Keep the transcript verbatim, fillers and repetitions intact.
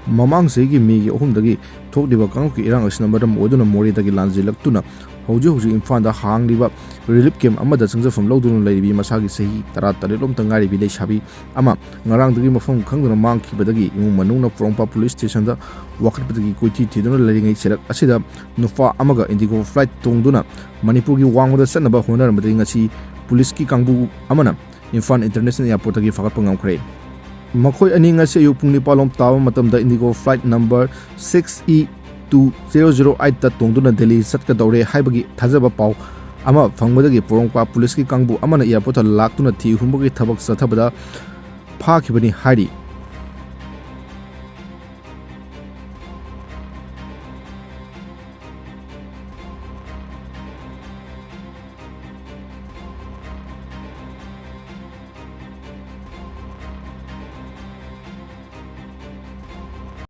ꯃꯃꯥꯡ ꯆꯍꯤꯒꯤ ꯃꯦꯒꯤ ꯑꯍꯨꯝꯗꯒꯤ ꯊꯣꯛꯂꯤꯕ ꯀꯥꯡꯂꯨꯞꯀꯤ ꯏꯔꯥꯡ ꯑꯁꯤꯅ ꯃꯔꯝ ꯑꯣꯏꯗꯨꯅ ꯃꯣꯔꯦꯗꯒꯤ ꯂꯥꯟꯖꯦꯜꯂꯛꯇꯨꯅ ꯍꯧꯖꯤꯛ ꯍꯧꯖꯤꯛ ꯏꯝꯐꯥꯜꯗ ꯍꯥꯡꯂꯤꯕ ꯔꯤꯂꯤꯐ ꯀꯦꯝꯞ ꯑꯃꯗ ꯆꯪꯖꯐꯝ ꯂꯧꯗꯨꯅ ꯂꯩꯔꯤꯕꯤ ꯃꯁꯥꯒꯤ ꯆꯍꯤ ꯇꯔꯥꯇꯔꯦꯠ ꯂꯣꯝꯇ ꯉꯥꯏꯔꯤꯕꯤ ꯂꯩꯁꯥꯕꯤ ꯑꯃ ꯉꯔꯥꯡꯗꯒꯤ ꯃꯐꯝ ꯈꯪꯗꯅ ꯃꯥꯡꯈꯤꯕꯗꯒꯤ ꯏꯃꯨꯡ ꯃꯅꯨꯡꯅ ꯄꯣꯔꯣꯝꯄꯥꯠ ꯄꯨꯂꯤꯁ ꯁ꯭ꯇꯦꯁꯟꯗ ꯋꯥꯀꯠꯄꯗꯒꯤ ꯀꯣꯏꯊꯤ ꯊꯤꯗꯨꯅ ꯂꯩꯔꯤꯉꯩ ꯆꯩꯔꯛ ꯑꯁꯤꯗ ꯅꯨꯄꯥ ꯑꯃꯒ ꯏꯟꯗꯤꯒꯣ ꯐ꯭ꯂꯥꯏꯠ ꯇꯣꯡꯗꯨꯅ ꯃꯅꯤꯄꯨꯔꯒꯤ ꯋꯥꯡꯃꯗ ꯆꯠꯅꯕ ꯍꯣꯠꯅꯔꯝꯕꯗꯒꯤ ꯉꯁꯤ ꯄꯨꯂꯤꯁꯀꯤ ꯀꯥꯡꯕꯨ ꯑꯃꯅ ꯏꯝꯐꯥꯜ ꯏꯟꯇꯔꯅꯦꯁꯅꯦꯜ ꯑꯦꯌꯔꯄꯣꯔꯠꯇꯒꯤ ꯐꯥꯒꯠꯄ ꯉꯝꯈ꯭ꯔꯦ꯫ ꯃꯈꯣꯏ ꯑꯅꯤ ꯉꯁꯤ ꯑꯌꯨꯛ ꯄꯨꯡ ꯅꯤꯄꯥꯟ ꯂꯣꯝ ꯇꯥꯕ ꯃꯇꯝꯗ IndiGo flight number six E two zero zero ꯑꯩꯠꯇ ꯇꯣꯡꯗꯨꯅ ꯗꯦꯜꯂꯤ ꯆꯠꯀꯗꯧꯔꯦ ꯍꯥꯏꯕꯒꯤ ꯊꯥꯖꯕ ꯄꯥꯎ ꯑꯃ ꯐꯪꯕꯗꯒꯤ ꯄꯣꯔꯣꯝꯄꯥꯠ ꯄꯨꯂꯤꯁꯀꯤ ꯀꯥꯡꯕꯨ ꯑꯃꯅ ꯑꯦꯌꯔꯄꯣꯔꯠꯇ ꯂꯥꯛꯇꯨꯅ ꯊꯤ ꯍꯨꯝꯕꯒꯤ ꯊꯕꯛ ꯆꯠꯊꯕꯗ ꯐꯥꯈꯤꯕꯅꯤ ꯍꯥꯏꯔꯤ꯫